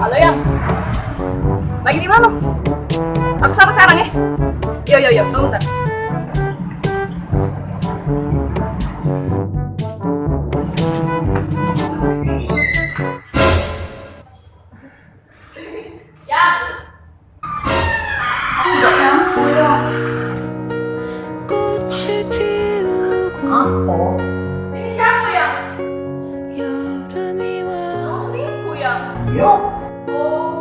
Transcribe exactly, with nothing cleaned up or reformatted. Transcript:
Halo, Yang. Lagi di mana? Aku sama sekarang, eh. Yo, yo, yo, tunggu bentar. Yang. Aku gak nyampe ya. Apa? Ini siapa, Yang? Kamu selingkuh, Yang? Yo. Oh.